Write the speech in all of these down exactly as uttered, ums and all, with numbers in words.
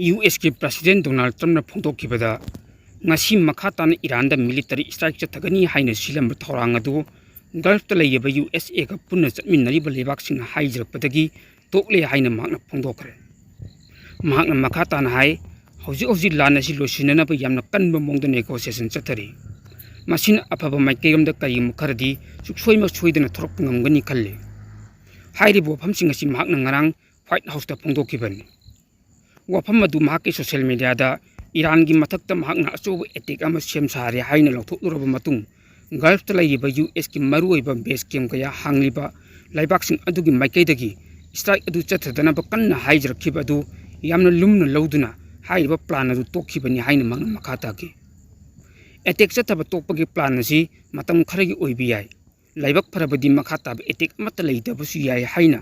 U ꯑꯦꯁꯀꯤ president Donald ꯇ꯭ꯔꯝꯞꯅ ꯐꯣꯡꯗꯣꯛꯈꯤꯕꯗ, ꯉꯁꯤ ꯃꯈꯥ ꯇꯥꯅ ꯏꯔꯥꯟꯗ ꯃꯤꯂꯤꯇꯔꯤ ꯏꯁꯇ꯭ꯔꯥꯏꯛ ꯆꯠꯊꯒꯅꯤ ꯍꯥꯏꯅ ꯁꯤꯜꯂꯝꯕ ꯊꯧꯔꯥꯡ ꯑꯗꯨ ꯒꯜꯐꯇ ꯂꯩꯔꯤꯕ ꯌꯨ ꯑꯦꯁ ꯑꯦꯒ ꯄꯨꯟꯅ ꯆꯠꯃꯤꯟꯅꯔꯤꯕ ꯂꯩꯕꯥꯛꯁꯤꯡꯅ ꯍꯥꯏꯖꯔꯛꯄꯗꯒꯤ ꯇꯣꯛꯂꯦ ꯍꯥꯏꯅ ꯃꯍꯥꯛꯅ ꯐꯣꯡꯗꯣꯛꯈ꯭ꯔꯦ꯫ ꯃꯍꯥꯛꯅ ꯃꯈꯥ ꯇꯥꯅ ꯍꯥꯏ, ꯍꯧꯖꯤꯛ ꯍꯧꯖꯤꯛ ꯂꯥꯟ ꯑꯁꯤ ꯂꯣꯏꯁꯤꯟꯅꯅꯕ ꯌꯥꯝꯅ ꯀꯟꯕ ꯃꯑꯣꯡꯗ ꯅꯦꯒꯣꯁꯤꯌꯦꯁꯟ ꯆꯠꯊꯔꯤ꯫ ꯃꯁꯤꯅ ꯑꯐꯕ ꯃꯥꯏꯀꯩꯔꯣꯝꯗ ꯀꯔꯤꯒꯨꯝꯕ ꯈꯔꯗꯤ ꯁꯨꯡꯁꯣꯏ ꯃꯁꯣꯏꯗꯅ ꯊꯣꯔꯛꯄ ꯉꯝꯒꯅꯤ ꯈꯜꯂꯤ꯫ ꯍꯥꯏꯔꯤꯕ ꯋꯥꯐꯝꯁꯤꯡ ꯑꯁꯤ ꯃꯍꯥꯛꯅ ꯉꯔꯥꯡ ꯋꯥꯏꯠ ꯍꯥꯎꯁꯇ ꯐꯣꯡꯗꯣꯛꯈꯤꯕꯅꯤ꯫ ꯋꯥꯐꯝ ꯑꯗꯨ ꯃꯍꯥꯛꯀꯤ ꯁꯣꯁꯤꯌꯦꯜ ꯃꯦꯗꯤꯌꯥꯗ ꯏꯔꯥꯟꯒꯤ ꯃꯊꯛꯇ ꯃꯍꯥꯛꯅ ꯑꯆꯧꯕ ꯑꯦꯇꯦꯛ ꯑꯃ ꯁꯦꯝ ꯁꯥꯔꯦ ꯍꯥꯏꯅ ꯂꯧꯊꯣꯛꯂꯨꯔꯕ ꯃꯇꯨꯡ, ꯒꯜꯐꯇ ꯂꯩꯔꯤꯕ ꯌꯨ ꯑꯦꯁꯀꯤ ꯃꯔꯨꯑꯣꯏꯕ ꯕꯦꯁ ꯀꯦꯝ ꯀꯌꯥ ꯍꯥꯡꯂꯤꯕ ꯂꯩꯕꯥꯛꯁꯤꯡ ꯑꯗꯨꯒꯤ ꯃꯥꯏꯀꯩꯗꯒꯤ ꯏꯁꯇ꯭ꯔꯥꯏꯛ ꯑꯗꯨ ꯆꯠꯊꯗꯅꯕ ꯀꯟꯅ ꯍꯥꯏꯖꯔꯛꯈꯤꯕ ꯑꯗꯨ ꯌꯥꯝꯅ ꯂꯨꯝꯅ ꯂꯧꯗꯨꯅ ꯍꯥꯏꯔꯤꯕ ꯄ꯭ꯂꯥꯟ ꯑꯗꯨ ꯇꯣꯛꯈꯤꯕꯅꯤ ꯍꯥꯏꯅ ꯃꯍꯥꯛꯅ ꯃꯈꯥ ꯇꯥꯈꯤ꯫ ꯑꯦꯇꯦꯛ ꯆꯠꯊꯕ ꯇꯣꯛꯄꯒꯤ ꯄ꯭ꯂꯥꯟ ꯑꯁꯤ ꯃꯇꯝ ꯈꯔꯒꯤ ꯑꯣꯏꯕ ꯌꯥꯏ꯫ ꯂꯥꯏꯕꯛ ꯐꯔꯕꯗꯤ ꯃꯈꯥ ꯇꯥꯕ ꯑꯦꯇꯦꯛ ꯑꯃꯠꯇ ꯂꯩꯇꯕꯁꯨ ꯌꯥꯏ ꯍꯥꯏꯅ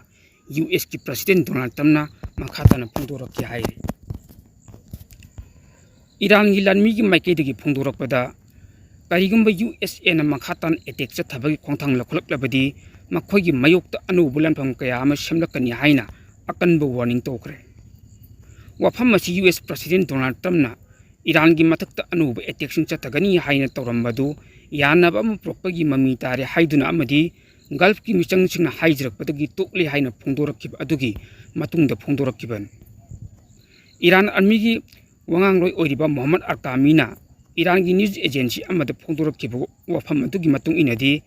ꯌꯨ ꯑꯦꯁꯀꯤ ꯄ꯭ꯔꯁꯤꯗꯦꯟ ꯗꯣꯅꯥꯜꯗ ꯇ꯭ꯔꯝꯞꯅ ꯃꯈꯥ ꯇꯥꯅ ꯐꯣꯡꯗꯣꯔꯛꯈꯤ ꯍꯥꯏꯔꯤ꯫ ꯏꯔꯥꯟꯒꯤ ꯂꯥꯟꯃꯤꯒꯤ ꯃꯥꯏꯀꯩꯗꯒꯤ ꯐꯣꯡꯗꯣꯔꯛꯄꯗ, ꯀꯔꯤꯒꯨꯝꯕ ꯌꯨ ꯑꯦꯁ ꯑꯦꯅ ꯃꯈꯥ ꯇꯥꯅ ꯑꯦꯇꯦꯛ ꯆꯠꯊꯕꯒꯤ ꯈꯣꯡꯊꯥꯡ ꯂꯧꯈꯠꯂꯛꯂꯕꯗꯤ, ꯃꯈꯣꯏꯒꯤ ꯃꯥꯌꯣꯛꯇ ꯑꯅꯧꯕ ꯂꯥꯟꯐꯝ ꯀꯌꯥ ꯑꯃ ꯁꯦꯝꯂꯛꯀꯅꯤ ꯍꯥꯏꯅ ꯑꯀꯟꯕ ꯋꯥꯔꯅꯤꯡ ꯇꯧꯈ꯭ꯔꯦ꯫ ꯋꯥꯐꯝ ꯑꯁꯤ ꯌꯨ ꯑꯦꯁ ꯄ꯭ꯔꯁꯤꯗꯦꯟ ꯗꯣꯅꯥꯜꯗ ꯇ꯭ꯔꯝꯞꯅ ꯏꯔꯥꯟꯒꯤ ꯃꯊꯛꯇ ꯑꯅꯧꯕ ꯑꯦꯇꯦꯛꯁꯤꯡ ꯆꯠꯊꯒꯅꯤ ꯍꯥꯏꯅ ꯇꯧꯔꯝꯕꯗꯨ ꯌꯥꯅꯕ ꯑꯃ ꯄꯨꯔꯛꯄꯒꯤ ꯃꯃꯤ ꯇꯥꯔꯦ ꯍꯥꯏꯗꯨꯅ ꯑꯃꯗꯤ ꯒꯜꯐꯀꯤ ꯃꯤꯆꯪꯁꯤꯡꯅ ꯍꯥꯏꯖꯔꯛꯄꯗꯒꯤ ꯇꯣꯛꯂꯦ ꯍꯥꯏꯅ ꯐꯣꯡꯗꯣꯔꯛꯈꯤꯕ ꯑꯗꯨꯒꯤ ꯃꯇꯨꯡꯗ ꯐꯣꯡꯗꯣꯔꯛꯈꯤꯕꯅꯤ꯫ ꯏꯔꯥꯟ ꯑꯥꯔꯃꯤꯒꯤ ꯋꯥꯉꯥꯡꯂꯣꯏ ꯑꯣꯏꯔꯤꯕ ꯃꯣꯍꯝꯃꯗ ꯑꯔꯀꯥꯃꯤꯅ ꯏꯔꯥꯟꯒꯤ ꯅ꯭ꯌꯨꯁ ꯑꯦꯖꯦꯟꯁꯤ ꯑꯃꯗ ꯐꯣꯡꯗꯣꯔꯛꯈꯤꯕ ꯋꯥꯐꯝ ꯑꯗꯨꯒꯤ ꯃꯇꯨꯡ ꯏꯟꯅꯗꯤ,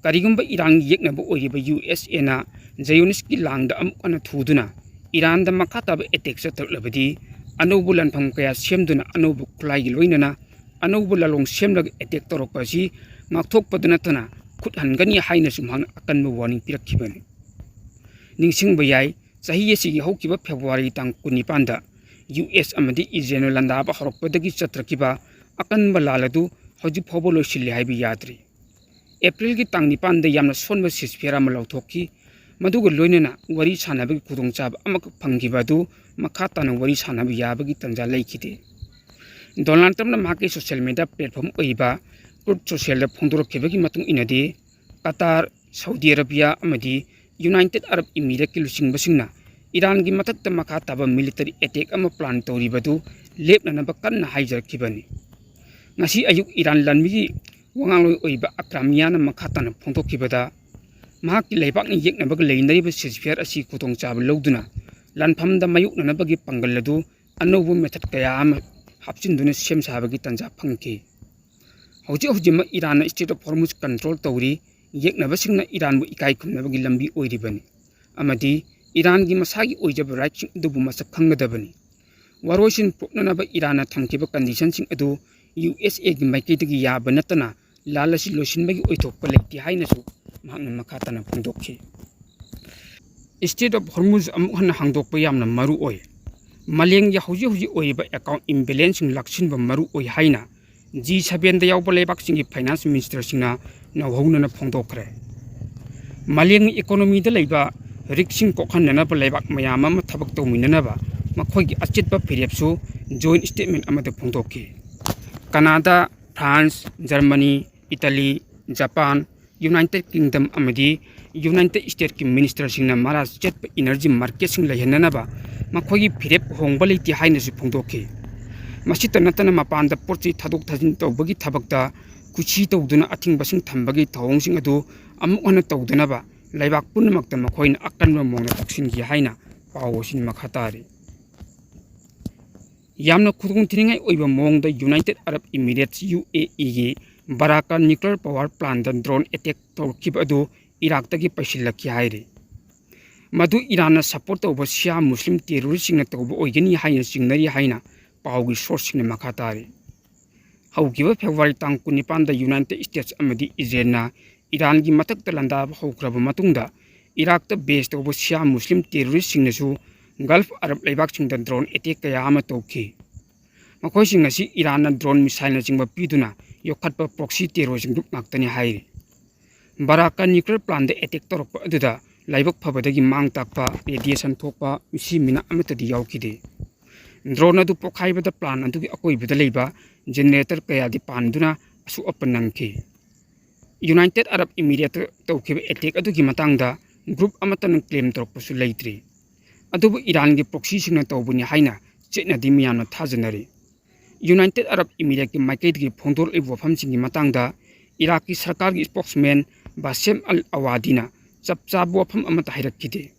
ꯀꯔꯤꯒꯨꯝꯕ ꯏꯔꯥꯟꯒꯤ ꯌꯦꯛꯅꯕ ꯑꯣꯏꯔꯤꯕ ꯌꯨ ꯑꯦꯁ ꯑꯦꯅ ꯖꯥꯏꯑꯣꯅꯤꯁꯀꯤ ꯂꯥꯡꯗ ꯑꯃꯨꯛ ꯍꯟꯅ ꯊꯨꯗꯨꯅ ꯏꯔꯥꯟꯗ ꯃꯈꯥ ꯇꯥꯕ ꯑꯦꯇꯦꯛ ꯆꯠꯊꯔꯛꯂꯕꯗꯤ, ꯑꯅꯧꯕ ꯂꯥꯟꯐꯝ ꯀꯌꯥ ꯁꯦꯝꯗꯨꯅ ꯑꯅꯧꯕ ꯈꯨꯠꯂꯥꯏꯒꯤ ꯂꯣꯏꯅꯅ ꯑꯅꯧꯕ ꯂꯥꯂꯣꯡ ꯁꯦꯝꯂꯒ ꯑꯦꯇꯦꯛ ꯇꯧꯔꯛꯄ ꯑꯁꯤ ꯉꯥꯛꯊꯣꯛꯄꯗ ꯅꯠꯇꯅ ꯈꯨꯠ ꯍꯟꯒꯅꯤ ꯍꯥꯏꯅꯁꯨ ꯃꯍꯥꯛꯅ ꯑꯀꯟꯕ ꯋꯥꯔꯅꯤꯡ ꯄꯤꯔꯛꯈꯤꯕꯅꯤ꯫ ꯅꯤꯡꯁꯤꯡꯕ ꯌꯥꯏ, ꯆꯍꯤ ꯑꯁꯤꯒꯤ ꯍꯧꯈꯤꯕ ꯐꯦꯕ꯭ꯔꯨꯋꯥꯔꯤ ꯇꯥꯡ ꯀꯨꯟꯅꯤꯄꯥꯟꯗ ꯌꯨ ꯑꯦꯁ ꯑꯃꯗꯤ ꯏꯖꯔꯦꯜꯅ ꯂꯥꯟꯗꯥꯕ ꯍꯧꯔꯛꯄꯗꯒꯤ ꯆꯠꯊꯔꯛꯈꯤꯕ ꯑꯀꯟꯕ ꯂꯥꯜ ꯑꯗꯨ ꯍꯧꯖꯤꯛ ꯐꯥꯎꯕ ꯂꯣꯏꯁꯤꯜꯂꯤ ꯍꯥꯏꯕ ꯌꯥꯗ꯭ꯔꯤ꯫ ꯑꯦꯄ꯭ꯔꯤꯜꯒꯤ ꯇꯥꯡ ꯅꯤꯄꯥꯟꯗ ꯌꯥꯝꯅ ꯁꯣꯟꯕ ceasefire ꯑꯃ ꯂꯧꯊꯣꯛꯈꯤ꯫ ꯃꯗꯨꯒ ꯂꯣꯏꯅꯅ ꯋꯥꯔꯤ ꯁꯥꯟꯅꯕꯒꯤ ꯈꯨꯗꯣꯡꯆꯥꯕ ꯑꯃꯈꯛ ꯐꯪꯈꯤꯕ ꯑꯗꯨ ꯃꯈꯥ ꯇꯥꯅ ꯋꯥꯔꯤ ꯁꯥꯟꯅꯕ ꯌꯥꯕꯒꯤ ꯇꯥꯟꯖꯥ ꯂꯩꯈꯤꯗꯦ꯫ ꯗꯣꯅꯥꯜꯗ ꯇ꯭ꯔꯝꯞꯅ ꯃꯍꯥꯛꯀꯤ ꯁꯣꯁꯤꯌꯦꯜ ꯃꯤꯗꯤꯌꯥ ꯄ꯭ꯂꯦꯠꯐꯣꯝ ꯑꯣꯏꯔꯤꯕ ꯇ꯭ꯔꯨꯊ ꯁꯣꯁꯤꯌꯦꯜꯗ ꯐꯣꯡꯗꯣꯔꯛꯈꯤꯕꯒꯤ ꯃꯇꯨꯡ ꯏꯟꯅꯗꯤ, ꯀꯇꯥꯔ, ꯁꯥꯎꯗꯤ ꯑꯔꯥꯕꯤꯌꯥ ꯑꯃꯗꯤ ꯌꯨꯅꯥꯏꯇꯦꯗ ꯑꯔꯕ ꯏꯃꯤꯔꯦꯠꯀꯤ ꯂꯨꯆꯤꯡꯕꯁꯤꯡꯅ ꯏꯔꯥꯟꯒꯤ ꯃꯊꯛꯇ ꯃꯈꯥ ꯇꯥꯕ military attack ꯑꯃ plan ꯇꯧꯔꯤꯕꯗꯨ ꯂꯦꯞꯅꯅꯕ ꯀꯟꯅ ꯍꯥꯏꯖꯔꯛꯈꯤꯕꯅꯤ꯫ ꯉꯁꯤ ꯑꯌꯨꯛ ꯏꯔꯥꯟ ꯂꯥꯟꯃꯤꯒꯤ ꯋꯥꯉꯥꯡꯂꯣꯏ ꯑꯣꯏꯕ ꯑꯀ꯭ꯔꯥꯃꯤꯌꯥꯅ ꯃꯈꯥ ꯇꯥꯅ ꯐꯣꯡꯗꯣꯛꯈꯤꯕꯗ, ꯃꯍꯥꯛꯀꯤ ꯂꯩꯕꯥꯛꯅ ꯌꯦꯛꯅꯕꯒ ꯂꯩꯅꯔꯤꯕ ceasefire ꯑꯁꯤ ꯈꯨꯗꯣꯡꯆꯥꯕ ꯂꯧꯗꯨꯅ ꯂꯥꯟꯐꯝꯗ ꯃꯥꯌꯣꯛꯅꯅꯕꯒꯤ ꯄꯥꯡꯒꯜ ꯑꯗꯨ ꯑꯅꯧꯕ method ꯀꯌꯥ ꯑꯃ ꯍꯥꯞꯆꯤꯟꯗꯨꯅ ꯁꯦꯝ ꯁꯥꯕꯒꯤ ꯇꯥꯟꯖꯥ ꯐꯪꯈꯤ꯫ ꯍꯧꯖꯤꯛ ꯍꯧꯖꯤꯛꯃꯛ ꯏꯔꯥꯟꯅ Strait of Hormuz control ꯇꯧꯔꯤ, ꯌꯦꯛꯅꯕꯁꯤꯡꯅ ꯏꯔꯥꯟꯕꯨ ꯏꯀꯥꯏ ꯈꯨꯝꯅꯕꯒꯤ ꯂꯝꯕꯤ ꯑꯣꯏꯔꯤꯕꯅꯤ, ꯑꯃꯗꯤ ꯏꯔꯥꯟꯒꯤ ꯃꯁꯥꯒꯤ ꯑꯣꯏꯖꯕ rightꯁꯤꯡ ꯑꯗꯨꯕꯨ ꯃꯁꯛ ꯈꯪꯒꯗꯕꯅꯤ꯫ ꯋꯥꯔꯣꯏꯁꯤꯟ ꯄꯨꯔꯛꯅꯅꯕ ꯏꯔꯥꯟꯅ ꯊꯝꯈꯤꯕ conditionꯁꯤꯡ ꯑꯗꯨ USAꯒꯤ ꯃꯥꯏꯀꯩꯗꯒꯤ ꯌꯥꯕ ꯅꯠꯇꯅ ꯂꯥꯜ ꯑꯁꯤ ꯂꯣꯏꯁꯤꯟꯕꯒꯤ ꯑꯣꯏꯊꯣꯛꯄ ꯂꯩꯇꯦ ꯍꯥꯏꯅꯁꯨ ꯃꯍꯥꯛꯅ ꯃꯈꯥ ꯇꯥꯅ ꯐꯣꯡꯗꯣꯛꯈꯤ꯫ Strait of Hormuz ꯑꯃꯨꯛ ꯍꯟꯅ ꯍꯥꯡꯗꯣꯛꯄ ꯌꯥꯝꯅ ꯃꯔꯨ ꯑꯣꯏ꯫ ꯃꯥꯂꯦꯝꯒꯤ ꯍꯧꯖꯤꯛ ꯍꯧꯖꯤꯛ ꯑꯣꯏꯔꯤꯕ account imbalanceꯁꯤꯡ ꯂꯥꯛꯁꯤꯟꯕ ꯃꯔꯨ ꯑꯣꯏ ꯍꯥꯏꯅ G sevenꯗ ꯌꯥꯎꯕ ꯂꯩꯕꯥꯛꯁꯤꯡꯒꯤ finance ministerꯁꯤꯡꯅ ꯅꯧꯍꯧꯅꯅ ꯐꯣꯡꯗꯣꯛꯈ꯭ꯔꯦ꯫ ꯃꯥꯂꯦꯝꯒꯤ economyꯗ ꯂꯩꯕ riskꯁꯤꯡ ꯀꯣꯛꯍꯟꯅꯅꯕ ꯂꯩꯕꯥꯛ ꯃꯌꯥꯝ ꯑꯃ ꯊꯕꯛ ꯇꯧꯃꯤꯟꯅꯅꯕ ꯃꯈꯣꯏꯒꯤ ꯑꯆꯦꯠꯄ ꯐꯤꯔꯦꯞꯁꯨ joint statement ꯑꯃꯗ ꯐꯣꯡꯗꯣꯛꯈꯤ꯫ ꯀꯅꯥꯗꯥ, France, Germany, Italy, Japan, United Kingdom ꯑꯃꯗꯤ United Statesꯀꯤ ministerꯁꯤꯡꯅ ꯃꯔꯥ ꯆꯦꯠꯄ energy marketꯁꯤꯡ ꯂꯩꯍꯟꯅꯅꯕ ꯃꯈꯣꯏꯒꯤ ꯐꯤꯔꯦꯞ ꯍꯣꯡꯕ ꯂꯩꯇꯦ ꯍꯥꯏꯅꯁꯨ ꯐꯣꯡꯗꯣꯛꯈꯤ꯫ ꯃꯁꯤꯇ ꯅꯠꯇꯅ ꯃꯄꯥꯟꯗ ꯄꯣꯠ ꯆꯩ ꯊꯥꯗꯣꯛ ꯊꯥꯖꯤꯟ ꯇꯧꯕꯒꯤ ꯊꯕꯛꯇ ꯀꯨꯁꯤ ꯇꯧꯗꯨꯅ ꯑꯊꯤꯡꯕꯁꯤꯡ ꯊꯝꯕꯒꯤ ꯊꯧꯑꯣꯡꯁꯤꯡ ꯑꯗꯨ ꯑꯃꯨꯛ ꯍꯟꯅ ꯇꯧꯗꯅꯕ ꯂꯩꯕꯥꯛ ꯄꯨꯝꯅꯃꯛꯇ ꯃꯈꯣꯏꯅ ꯑꯀꯟꯕ ꯃꯑꯣꯡꯗ ꯇꯛꯁꯤꯟꯈꯤ ꯍꯥꯏꯅ ꯄꯥꯎ ꯑꯁꯤꯅ ꯃꯈꯥ ꯇꯥꯔꯤ꯫ ꯌꯥꯝꯅ ꯈꯨꯗꯣꯡꯊꯤꯅꯤꯡꯉꯥꯏ ꯑꯣꯏꯕ ꯃꯑꯣꯡꯗ United Arab Emirates, UAEꯒꯤ ꯕꯔꯥꯀꯥ nuclear power plantꯗ drone attack ꯇꯧꯔꯛꯈꯤꯕ ꯑꯗꯨ ꯏꯔꯥꯛꯇꯒꯤ ꯄꯩꯁꯤꯜꯂꯛꯈꯤ ꯍꯥꯏꯔꯤ꯫ ꯃꯗꯨ ꯏꯔꯥꯟꯅ support ꯇꯧꯕ ꯁꯤꯌꯥ ꯃꯨꯁꯂꯤꯝ terroristꯁꯤꯡꯅ ꯇꯧꯕ ꯑꯣꯏꯒꯅꯤ ꯍꯥꯏꯅ ꯆꯤꯡꯅꯔꯤ ꯍꯥꯏꯅ ꯄꯥꯎꯒꯤ sourceꯁꯤꯡꯅ ꯃꯈꯥ ꯇꯥꯔꯤ꯫ ꯍꯧꯈꯤꯕ February ꯇꯥꯡ ꯀꯨꯟꯅꯤꯄꯥꯟꯗ United States ꯑꯃꯗꯤ ꯏꯖꯔꯦꯜꯅ ꯏꯔꯥꯟꯒꯤ ꯃꯊꯛꯇ ꯂꯥꯟꯗꯥꯕ ꯍꯧꯈ꯭ꯔꯕ ꯃꯇꯨꯡꯗ, ꯏꯔꯥꯛꯇ base ꯇꯧꯕ ꯁꯤꯌꯥ ꯃꯨꯁꯂꯤꯝ terroristꯁꯤꯡꯅꯁꯨ Gulf Arab ꯂꯩꯕꯥꯛꯁꯤꯡꯗ drone attack ꯀꯌꯥ ꯑꯃ ꯇꯧꯈꯤ꯫ ꯃꯈꯣꯏꯁꯤꯡ ꯑꯁꯤ ꯏꯔꯥꯟꯅ drone missileꯅꯆꯤꯡꯕ ꯄꯤꯗꯨꯅ ꯌꯣꯛꯈꯠꯄ proxy terrorism group ꯉꯥꯛꯇꯅꯤ ꯍꯥꯏꯔꯤ꯫ ꯕꯔꯥꯀꯥ nuclear plantꯗ attack ꯇꯧꯔꯛꯄ ꯑꯗꯨꯗ ꯂꯥꯏꯕꯛ ꯐꯕꯗꯒꯤ ꯃꯥꯡ ꯇꯥꯛꯄ, radiation ꯊꯣꯛꯄ, ꯃꯤꯁꯤ ꯃꯤꯅꯥ ꯑꯃꯠꯇꯗꯤ ꯌꯥꯎꯈꯤꯗꯦ꯫ Drone ꯑꯗꯨ ꯄꯣꯈꯥꯏꯕꯗ plant ꯑꯗꯨꯒꯤ ꯑꯀꯣꯏꯕꯗ ꯂꯩꯕ generator ꯀꯌꯥꯗꯤ ꯄꯥꯟꯗꯨꯅ ꯑꯁꯣꯛ ꯑꯄꯟ ꯅꯪꯈꯤ꯫ United Arab Emirates ꯇꯧꯈꯤꯕ attack ꯑꯗꯨꯒꯤ ꯃꯇꯥꯡꯗ group ꯑꯃꯠꯇꯅ claim ꯇꯧꯔꯛꯄꯁꯨ ꯂꯩꯇ꯭ꯔꯤ꯫ ꯑꯗꯨꯕꯨ ꯏꯔꯥꯟꯒꯤ ꯄ꯭ꯔꯣꯛꯁꯤꯁꯤꯡꯅ ꯇꯧꯕꯅꯤ ꯍꯥꯏꯅ ꯆꯦꯠꯅꯗꯤ ꯃꯤꯌꯥꯝꯅ ꯊꯥꯖꯅꯔꯤ꯫ ꯌꯨꯅꯥꯏꯇꯦꯗ ꯑꯔꯕ ꯏꯃꯤꯔꯦꯠꯀꯤ ꯃꯥꯏꯀꯩꯗꯒꯤ ꯐꯣꯡꯗꯣꯔꯛꯂꯤꯕ ꯋꯥꯐꯝꯁꯤꯡꯒꯤ ꯃꯇꯥꯡꯗ ꯏꯔꯥꯛꯀꯤ ꯁꯔꯀꯥꯔꯒꯤ ꯁ꯭ꯄꯣꯛꯁꯃꯦꯟ ꯕꯥꯁꯦꯝ ꯑꯜ ꯑꯋꯥꯗꯤꯅ ꯆꯞ ꯆꯥꯕ ꯋꯥꯐꯝ ꯑꯃꯠꯇ ꯍꯥꯏꯔꯛꯈꯤꯗꯦ꯫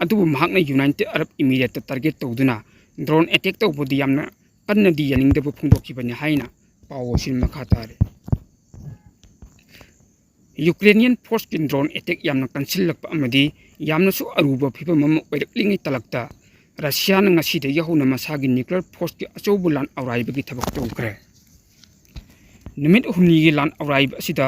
ꯑꯗꯨꯕꯨ ꯃꯍꯥꯛꯅ ꯌꯨꯅꯥꯏꯇꯦꯗ ꯑꯔꯕ ꯏꯃꯤꯔꯦꯠꯇ ꯇꯥꯔꯒꯦꯠ ꯇꯧꯗꯨꯅ ꯗ꯭ꯔꯣꯟ ꯑꯦꯇꯦꯛ ꯇꯧꯕꯗꯤ ꯌꯥꯝꯅ ꯀꯟꯅꯗꯤ ꯌꯥꯅꯤꯡꯗꯕ ꯐꯣꯡꯗꯣꯛꯈꯤꯕꯅꯤ ꯍꯥꯏꯅ ꯄꯥꯎ ꯑꯁꯤꯅ ꯃꯈꯥ ꯇꯥꯔꯤ꯫ ꯌꯨꯀ꯭ꯔꯦꯅꯤꯌꯟ ꯐꯣꯔꯁꯀꯤ ꯗ꯭ꯔꯣꯟ ꯑꯦꯇꯦꯛ ꯌꯥꯝꯅ ꯀꯟꯁꯤꯜꯂꯛꯄ ꯑꯃꯗꯤ ꯌꯥꯝꯅꯁꯨ ꯑꯔꯨꯕ ꯐꯤꯕꯝ ꯑꯃ ꯑꯣꯏꯔꯛꯂꯤꯉꯩ ꯇꯂꯛꯇ ꯔꯁꯤꯌꯥꯅ ꯉꯁꯤꯗꯒꯤ ꯍꯧꯅ ꯃꯁꯥꯒꯤ ꯅ꯭ꯌꯨꯀ꯭ꯂꯤꯌꯔ ꯐꯣꯔꯁꯀꯤ ꯑꯆꯧꯕ ꯂꯥꯟ ꯑꯧꯔꯥꯏꯕꯒꯤ ꯊꯕꯛ ꯇꯧꯈ꯭ꯔꯦ꯫ ꯅꯨꯃꯤꯠ ꯍꯨꯝꯅꯤꯒꯤ ꯂꯥꯟ ꯑꯧꯔꯥꯏꯕ ꯑꯁꯤꯗ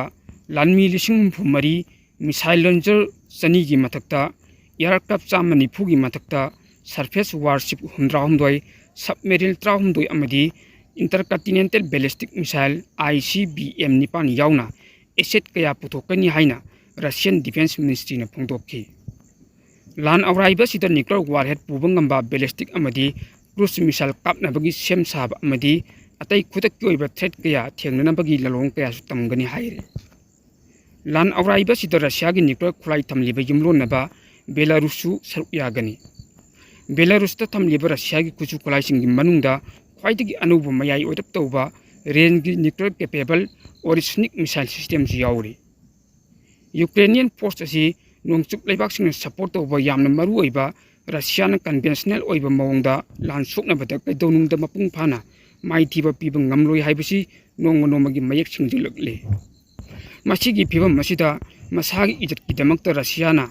ꯂꯥꯟꯃꯤ ꯂꯤꯁꯤꯡ ꯍꯨꯝꯐꯨ ꯃꯔꯤ, ꯃꯤꯁꯥꯏꯜ ꯂꯣꯟꯆꯔ ꯆꯅꯤꯒꯤ ꯃꯊꯛꯇ, ꯑꯦꯌꯔꯀ꯭ꯔꯥꯐ ꯆꯥꯝꯃ ꯅꯤꯐꯨꯒꯤ ꯃꯊꯛꯇ, ꯁꯔꯐꯦꯁ ꯋꯥꯔꯁꯤꯞ ꯍꯨꯝꯗ꯭ꯔꯥꯍꯨꯝꯗꯣꯏ, ꯁꯕꯃꯦꯔꯤꯟ ꯇꯔꯥꯍꯨꯝꯗꯣꯏ ꯑꯃꯗꯤ ꯏꯟꯇꯔꯀꯟꯇꯤꯅꯦꯟꯇꯦꯜ ballistic missile, I C B M, ꯅꯤꯄꯥꯟ ꯌꯥꯎꯅ ꯑꯦꯁꯦꯠ ꯀꯌꯥ ꯄꯨꯊꯣꯛꯀꯅꯤ ꯍꯥꯏꯅ ꯔꯁꯤꯌꯟ ꯗꯤꯐꯦꯟꯁ ꯃꯤꯅꯤꯁꯇ꯭ꯔꯤꯅ ꯐꯣꯡꯗꯣꯛꯈꯤ꯫ ꯂꯥꯟ ꯑꯧꯔꯥꯏꯕ ꯑꯁꯤꯗ ꯅ꯭ꯌꯨꯀ꯭ꯂꯤꯌꯔ ꯋꯥꯔꯍꯦꯗ ꯄꯨꯕ ꯉꯝꯕ ꯕꯦꯂꯤꯁꯇꯤꯛ ꯑꯃꯗꯤ ꯀ꯭ꯔꯨꯖ ꯃꯤꯁꯥꯏꯜ ꯀꯥꯞꯅꯕꯒꯤ ꯁꯦꯝ ꯁꯥꯕ ꯑꯃꯗꯤ ꯑꯇꯩ ꯈꯨꯗꯛꯀꯤ ꯑꯣꯏꯕ ꯊ꯭ꯔꯦꯠ ꯀꯌꯥ ꯊꯦꯡꯅꯅꯕꯒꯤ ꯂꯥꯂꯣꯡ ꯀꯌꯥꯁꯨ ꯇꯝꯒꯅꯤ ꯍꯥꯏꯔꯤ꯫ ꯂꯥꯟ ꯑꯧꯔꯥꯏꯕ ꯑꯁꯤꯗ ꯔꯁꯤꯌꯥꯒꯤ ꯅ꯭ꯌꯨꯀ꯭ꯂꯤꯌꯔ ꯈꯨꯠꯂꯥꯏ ꯊꯝꯂꯤꯕ ꯌꯨꯝꯂꯣꯟꯅꯕ ꯕꯦꯂꯥꯔꯨꯁꯁꯨ ꯁꯔꯨꯛ ꯌꯥꯒꯅꯤ꯫ ꯕꯦꯂꯥꯔꯨꯁꯇ ꯊꯝꯂꯤꯕ ꯔꯁꯤꯌꯥꯒꯤ ꯈꯨꯠꯁꯨ ꯈꯨꯠꯂꯥꯏꯁꯤꯡꯒꯤ ꯃꯅꯨꯡꯗ ꯈ꯭ꯋꯥꯏꯗꯒꯤ ꯑꯅꯧꯕ ꯃꯌꯥꯏ ꯑꯣꯏꯔꯞ ꯇꯧꯕ ꯔꯦꯟꯖꯒꯤ ꯅ꯭ꯌꯨꯀ꯭ꯂꯤꯌꯔ ꯀꯦꯄꯦꯕꯜ ꯑꯣꯔꯤꯁꯣꯅꯤꯛ ꯃꯤꯁꯥꯏꯜ ꯁꯤꯁꯇꯦꯝꯁꯨ ꯌꯥꯎꯔꯤ꯫ ꯌꯨꯀ꯭ꯔꯦꯅꯤꯌꯟ ꯐꯣꯔꯁ ꯑꯁꯤ ꯅꯣꯡꯆꯨꯞ ꯂꯩꯕꯥꯛꯁꯤꯡꯅ ꯁꯄꯣꯔꯠ ꯇꯧꯕ ꯌꯥꯝꯅ ꯃꯔꯨꯑꯣꯏꯕ ꯔꯁꯤꯌꯥꯅ ꯀꯟꯚꯦꯟꯁꯅꯦꯜ ꯑꯣꯏꯕ ꯃꯑꯣꯡꯗ ꯂꯥꯟ ꯁꯣꯛꯅꯕꯗ ꯀꯩꯗꯧꯅꯨꯡꯗ ꯃꯄꯨꯡ ꯐꯥꯅ ꯃꯥꯏꯊꯤꯕ ꯄꯤꯕ ꯉꯝꯂꯣꯏ ꯍꯥꯏꯕꯁꯤ ꯅꯣꯡꯃ ꯅꯣꯡꯃꯒꯤ ꯃꯌꯦꯛ ꯁꯦꯡꯖꯤꯜꯂꯛꯂꯤ꯫ ꯃꯁꯤꯒꯤ ꯐꯤꯚꯝ ꯑꯁꯤꯗ ꯃꯁꯥꯒꯤ ꯏꯖꯠꯀꯤꯗꯃꯛꯇ ꯔꯁꯤꯌꯥꯅ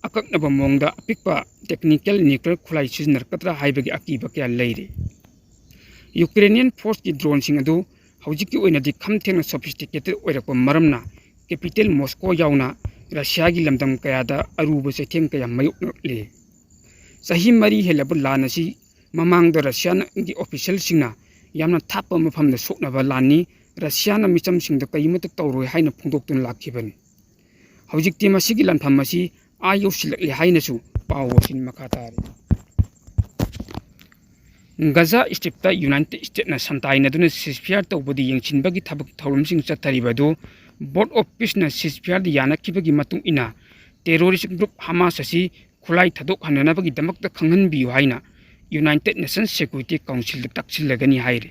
ꯑꯀꯛꯅꯕ ꯃꯑꯣꯡꯗ ꯑꯄꯤꯛꯄ ꯇꯦꯛꯅꯤꯀꯦꯜ ꯅ꯭ꯌꯨꯀ꯭ꯂꯤꯌꯔ ꯈꯨꯠꯂꯥꯏ ꯁꯤꯖꯤꯟꯅꯔꯛꯀꯗ꯭ꯔꯥ ꯍꯥꯏꯕꯒꯤ ꯑꯀꯤꯕ ꯀꯌꯥ ꯂꯩꯔꯤ꯫ ꯌꯨꯀ꯭ꯔꯦꯅꯤꯌꯟ ꯐꯣꯔꯁꯀꯤ ꯗ꯭ꯔꯣꯟꯁꯤꯡ ꯑꯗꯨ ꯍꯧꯖꯤꯛꯀꯤ ꯑꯣꯏꯅꯗꯤ ꯈꯝ ꯊꯦꯡꯅ ꯁꯣꯐꯤꯁꯇꯤꯀꯦꯇꯦꯗ ꯑꯣꯏꯔꯛꯄ ꯃꯔꯝꯅ ꯀꯦꯄꯤꯇꯦꯜ ꯃꯣꯁꯀꯣ ꯌꯥꯎꯅ ꯔꯁꯤꯌꯥꯒꯤ ꯂꯝꯗꯝ ꯀꯌꯥꯗ ꯑꯔꯨꯕ ꯆꯩꯊꯦꯡ ꯀꯌꯥ ꯃꯥꯌꯣꯛꯅꯔꯛꯂꯤ꯫ ꯆꯍꯤ ꯃꯔꯤ ꯍꯦꯜꯂꯕ ꯂꯥꯟ ꯑꯁꯤ ꯃꯃꯥꯡꯗ ꯔꯁꯤꯌꯥꯒꯤ ꯑꯣꯐꯤꯁꯤꯌꯦꯜꯁꯤꯡꯅ ꯌꯥꯝꯅ ꯊꯥꯞꯄ ꯃꯐꯝꯗ ꯁꯣꯛꯅꯕ ꯂꯥꯟꯅꯤ, ꯔꯁꯤꯌꯥꯅ ꯃꯤꯆꯝꯁꯤꯡꯗ ꯀꯔꯤꯃꯠꯇ ꯇꯧꯔꯣꯏ ꯍꯥꯏꯅ ꯐꯣꯡꯗꯣꯛꯇꯨꯅ ꯂꯥꯛꯈꯤꯕꯅꯤ꯫ ꯍꯧꯖꯤꯛꯇꯤ ꯃꯁꯤꯒꯤ ꯂꯥꯟꯐꯝ ꯑꯁꯤ ꯑꯥ ꯌꯧꯁꯤꯜꯂꯛꯂꯦ ꯍꯥꯏꯅꯁꯨ ꯄꯥꯎ ꯑꯁꯤꯅ ꯃꯈꯥ ꯇꯥꯔꯤ꯫ ꯒꯖꯥ ꯁ꯭ꯇ꯭ꯔꯤꯞꯇ ꯌꯨꯅꯥꯏꯇꯦꯗ ꯁ꯭ꯇꯦꯠꯅ ꯁꯟꯇꯥꯏꯅꯗꯨꯅ ꯁꯤꯖꯐꯤꯌꯥꯔ ꯇꯧꯕꯗ ꯌꯦꯡꯁꯤꯟꯕꯒꯤ ꯊꯕꯛ ꯊꯧꯔꯝꯁꯤꯡ ꯆꯠꯊꯔꯤꯕ ꯑꯗꯨ ꯕꯣꯔꯗ ꯑꯣꯐ ꯄꯤꯁꯅ ꯁꯤꯖꯐꯤꯌꯥꯔꯗ ꯌꯥꯅꯈꯤꯕꯒꯤ ꯃꯇꯨꯡ ꯏꯟꯅ ꯇꯦꯔꯣꯔꯤꯁ ꯒ꯭ꯔꯨꯞ ꯍꯃꯥꯁ ꯑꯁꯤ ꯈꯨꯠꯂꯥꯏ ꯊꯥꯗꯣꯛꯍꯟꯅꯅꯕꯒꯤꯗꯃꯛꯇ ꯈꯪꯍꯟꯕꯤꯌꯨ ꯍꯥꯏꯅ United Nations Security Councilꯗ ꯇꯛꯁꯤꯜꯂꯒꯅꯤ ꯍꯥꯏꯔꯤ꯫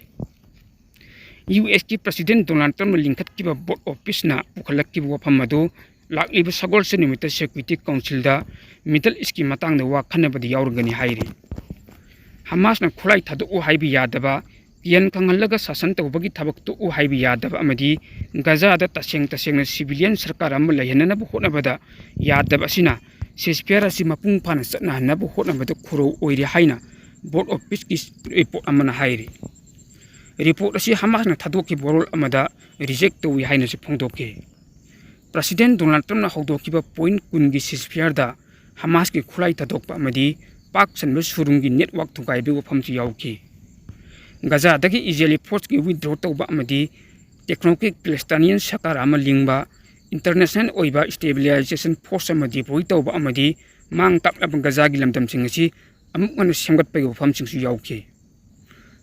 ꯌꯨ ꯑꯦꯁꯀꯤ President Donald Trumpꯅ ꯂꯤꯡꯈꯠꯈꯤꯕ Board of Peaceꯅ ꯄꯨꯈꯠꯂꯛꯈꯤꯕ ꯋꯥꯐꯝ ꯑꯗꯨ ꯂꯥꯛꯂꯤꯕ ꯁꯒꯣꯜꯁꯦꯟ ꯅꯨꯃꯤꯠꯇ Security Councilꯗ Middle Eastꯀꯤ ꯃꯇꯥꯡꯗ ꯋꯥ ꯈꯟꯅꯕꯗ ꯌꯥꯎꯔꯒꯅꯤ ꯍꯥꯏꯔꯤ꯫ ꯍꯃꯥꯁꯅ ꯈꯨꯠꯂꯥꯏ ꯊꯥꯗꯣꯛꯎ ꯍꯥꯏꯕ ꯌꯥꯗꯕ, ꯀꯤꯍꯟ ꯈꯪꯍꯜꯂꯒ ꯁꯥꯁꯟ ꯇꯧꯕꯒꯤ ꯊꯕꯛ ꯇꯣꯛꯎ ꯍꯥꯏꯕ ꯌꯥꯗꯕ ꯑꯃꯗꯤ ꯒꯖꯥꯗ ꯇꯁꯦꯡ ꯇꯁꯦꯡꯅ civilian ꯁꯔꯀꯥꯔ ꯑꯃ ꯂꯩꯍꯟꯅꯅꯕ ꯍꯣꯠꯅꯕꯗ ꯌꯥꯗꯕ ꯑꯁꯤꯅ ceasefire ꯑꯁꯤ ꯃꯄꯨꯡ ꯐꯥꯅ ꯆꯠꯅꯍꯟꯅꯕ ꯍꯣꯠꯅꯕꯗ ꯈꯨꯔꯧ ꯑꯣꯏꯔꯦ ꯍꯥꯏꯅ Board of Peaceꯀꯤ report ꯑꯃꯅ ꯍꯥꯏꯔꯤ꯫ Report ꯑꯁꯤ ꯍꯃꯥꯁꯅ ꯊꯥꯗꯣꯛꯈꯤꯕ ꯋꯥꯔꯣꯜ ꯑꯃꯗ reject ꯇꯧꯏ ꯍꯥꯏꯅꯁꯨ ꯐꯣꯡꯗꯣꯛꯈꯤ꯫ President Donald Trumpꯅ ꯍꯧꯗꯣꯛꯈꯤꯕ point ꯀꯨꯟꯒꯤ ceasefireꯗ ꯍꯃꯥꯁꯀꯤ ꯈꯨꯠꯂꯥꯏ ꯊꯥꯗꯣꯛꯄ ꯑꯃꯗꯤ ꯄꯥꯛ ꯆꯟꯕ ꯁꯨꯔꯨꯡꯒꯤ network ꯊꯨꯒꯥꯏꯕꯒꯤ ꯋꯥꯐꯝꯁꯨ ꯌꯥꯎꯈꯤ꯫ ꯒꯖꯥꯗꯒꯤ ꯏꯖꯔꯦꯂꯤ forceꯀꯤ withdraw ꯇꯧꯕ ꯑꯃꯗꯤ technocratic Palestinian ꯁꯔꯀꯥꯔ ꯑꯃ ꯂꯤꯡꯕ, international ꯑꯣꯏꯕ stabilization force ꯑꯃ deploy ꯇꯧꯕ ꯑꯃꯗꯤ ꯃꯥꯡ ꯇꯥꯛꯂꯕ ꯒꯖꯥꯒꯤ ꯂꯝꯗꯝꯁꯤꯡ ꯑꯁꯤ ꯑꯃꯨꯛ ꯍꯟꯅ ꯁꯦꯝꯒꯠꯄꯒꯤ ꯋꯥꯐꯝꯁꯤꯡꯁꯨ ꯌꯥꯎꯈꯤ꯫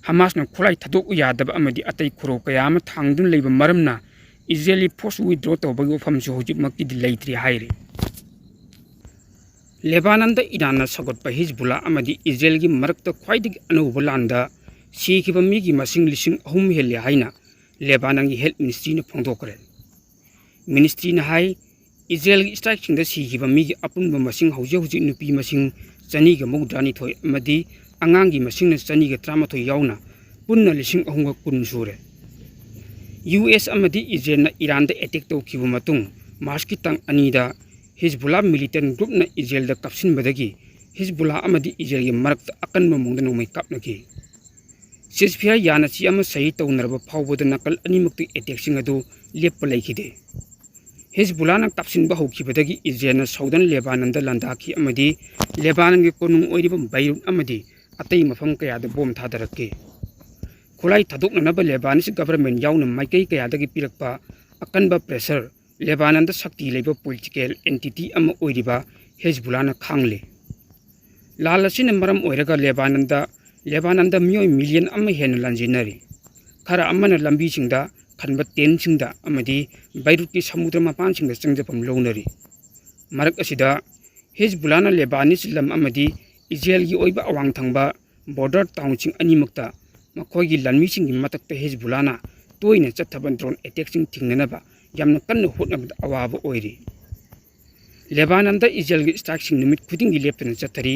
ꯍꯃꯥꯁꯅ ꯈꯨꯠꯂꯥꯏ ꯊꯥꯗꯣꯛꯎ ꯌꯥꯗꯕ ꯑꯃꯗꯤ ꯑꯇꯩ ꯈꯨꯔꯧ ꯀꯌꯥ ꯑꯃ ꯊꯥꯡꯗꯨꯅ ꯂꯩꯕ ꯃꯔꯝꯅ ꯏꯖꯔꯦꯂꯤ force withdraw ꯇꯧꯕꯒꯤ ꯋꯥꯐꯝꯁꯨ ꯍꯧꯖꯤꯛꯃꯛꯀꯤꯗꯤ ꯂꯩꯇ꯭ꯔꯤ ꯍꯥꯏꯔꯤ꯫ ꯂꯦꯕꯥꯅꯟꯗ ꯏꯔꯥꯟꯅ ꯁꯧꯒꯠꯄ ꯍꯤꯖꯕꯨꯜꯂꯥ ꯑꯃꯗꯤ ꯏꯖꯔꯦꯜꯒꯤ ꯃꯔꯛꯇ ꯈ꯭ꯋꯥꯏꯗꯒꯤ ꯑꯅꯧꯕ ꯂꯥꯟꯗ ꯁꯤꯈꯤꯕ ꯃꯤꯒꯤ ꯃꯁꯤꯡ ꯂꯤꯁꯤꯡ ꯑꯍꯨꯝ ꯍꯦꯜꯂꯦ ꯍꯥꯏꯅ ꯂꯦꯕꯥꯅꯟꯒꯤ health ministryꯅ ꯐꯣꯡꯗꯣꯛꯈ꯭ꯔꯦ꯫ Ministryꯅ ꯍꯥꯏ, ꯏꯖꯔꯦꯜꯒꯤ strikeꯁꯤꯡꯗ ꯁꯤꯈꯤꯕ ꯃꯤꯒꯤ ꯑꯄꯨꯟꯕ ꯃꯁꯤꯡ ꯍꯧꯖꯤꯛ ꯍꯧꯖꯤꯛ ꯅꯨꯄꯤ ꯃꯁꯤꯡ ꯆꯅꯤꯒ ꯃꯧꯗ꯭ꯔꯥꯅꯤꯊꯣꯏ ꯑꯃꯗꯤ ꯑꯉꯥꯡꯒꯤ ꯃꯁꯤꯡꯅ ꯆꯅꯤꯒ ꯇꯔꯥꯃꯥꯊꯣꯏ ꯌꯥꯎꯅ ꯄꯨꯟꯅ ꯂꯤꯁꯤꯡ ꯑꯍꯨꯝꯒ ꯀꯨꯟ ꯁꯨꯔꯦ꯫ ꯌꯨ ꯑꯦꯁ ꯑꯃꯗꯤ ꯏꯖꯔꯦꯜꯅ ꯏꯔꯥꯟꯗ attack ꯇꯧꯈꯤꯕ ꯃꯇꯨꯡ, ꯃꯥꯔꯆꯀꯤ ꯇꯥꯡ ꯑꯅꯤꯗ ꯍꯤꯖꯕꯨꯜꯂꯥ militant groupꯅ ꯏꯖꯔꯦꯜꯗ ꯀꯥꯞꯁꯤꯟꯕꯗꯒꯤ ꯍꯤꯖꯕꯨꯜꯂꯥ ꯑꯃꯗꯤ ꯏꯖꯔꯦꯜꯒꯤ ꯃꯔꯛꯇ ꯑꯀꯟꯕ ꯃꯑꯣꯡꯗ ꯅꯣꯡꯃꯩ ꯀꯥꯞꯅꯈꯤ꯫ Ceasefire ꯌꯥꯅꯁꯤ ꯑꯃ ꯁꯍꯤ ꯇꯧꯅꯔꯕ ꯐꯥꯎꯕꯗ ꯅꯥꯀꯜ ꯑꯅꯤꯃꯛꯇ attackꯁꯤꯡ ꯑꯗꯨ ꯂꯦꯞꯄ ꯂꯩꯈꯤꯗꯦ꯫ ꯍꯤꯖꯕꯨꯜꯂꯥꯅ ꯀꯥꯞꯁꯤꯟꯕ ꯍꯧꯈꯤꯕꯗꯒꯤ ꯏꯖꯔꯦꯜꯅ southern ꯂꯦꯕꯥꯅꯟꯗ ꯂꯥꯟꯗꯥꯈꯤ ꯑꯃꯗꯤ ꯂꯦꯕꯥꯅꯟꯒꯤ ꯀꯣꯅꯨꯡ ꯑꯣꯏꯔꯤꯕ ꯕꯩꯔꯨꯠ ꯑꯃꯗꯤ ꯑꯇꯩ ꯃꯐꯝ ꯀꯌꯥꯗ bomb ꯊꯥꯗꯔꯛꯈꯤ꯫ ꯈꯨꯠꯂꯥꯏ ꯊꯥꯗꯣꯛꯅꯅꯕ Lebanese government ꯌꯥꯎꯅ ꯃꯥꯏꯀꯩ ꯀꯌꯥꯗꯒꯤ ꯄꯤꯔꯛꯄ ꯑꯀꯟꯕ pressure ꯂꯦꯕꯥꯅꯟꯗ ꯁꯛꯇꯤ ꯂꯩꯕ political entity ꯑꯃ ꯑꯣꯏꯔꯤꯕ ꯍꯤꯖꯕꯨꯜꯂꯥꯅ ꯈꯥꯡꯂꯤ꯫ ꯂꯥꯟ ꯑꯁꯤꯅ ꯃꯔꯝ ꯑꯣꯏꯔꯒ ꯂꯦꯕꯥꯅꯟꯗ, ꯂꯦꯕꯥꯅꯟꯗ ꯃꯤꯑꯣꯏ million ꯑꯃ ꯍꯦꯟꯅ ꯂꯥꯟꯖꯦꯟꯅꯔꯤ꯫ ꯈꯔ ꯑꯃꯅ ꯂꯝꯕꯤꯁꯤꯡꯗ ꯈꯟꯕ tentꯁꯤꯡꯗ ꯑꯃꯗꯤ ꯕꯩꯔꯨꯠꯀꯤ ꯁꯃꯨꯗ꯭ꯔ ꯃꯄꯥꯟꯁꯤꯡꯗ ꯆꯪꯖꯐꯝ ꯂꯧꯅꯔꯤ꯫ ꯃꯔꯛ ꯑꯁꯤꯗ ꯍꯤꯖꯕꯨꯜꯂꯥꯅ ꯂꯦꯕꯥꯅꯤꯁ ꯂꯝ ꯑꯃꯗꯤ ꯏꯖꯔꯦꯜꯒꯤ ꯑꯣꯏꯕ ꯑꯋꯥꯡ ꯊꯪꯕ ꯕꯣꯔꯗꯔ ꯇꯥꯎꯟꯁꯤꯡ ꯑꯅꯤꯃꯛꯇ ꯃꯈꯣꯏꯒꯤ ꯂꯥꯟꯃꯤꯁꯤꯡꯒꯤ ꯃꯊꯛꯇ ꯍꯤꯖꯕꯨꯜꯂꯥꯅ ꯇꯣꯏꯅ ꯆꯠꯊꯕ ꯗ꯭ꯔꯣꯟ ꯑꯦꯇꯦꯛꯁꯤꯡ ꯊꯤꯡꯅꯅꯕ ꯌꯥꯝꯅ ꯀꯟꯅ ꯍꯣꯠꯅꯕꯗ ꯑꯋꯥꯕ ꯑꯣꯏꯔꯤ꯫ ꯂꯦꯕꯥꯅꯟꯗ ꯏꯖꯔꯦꯜꯒꯤ ꯁ꯭ꯇ꯭ꯔꯥꯏꯛꯁꯤꯡ ꯅꯨꯃꯤꯠ ꯈꯨꯗꯤꯡꯒꯤ ꯂꯦꯞꯇꯅ ꯆꯠꯊꯔꯤ꯫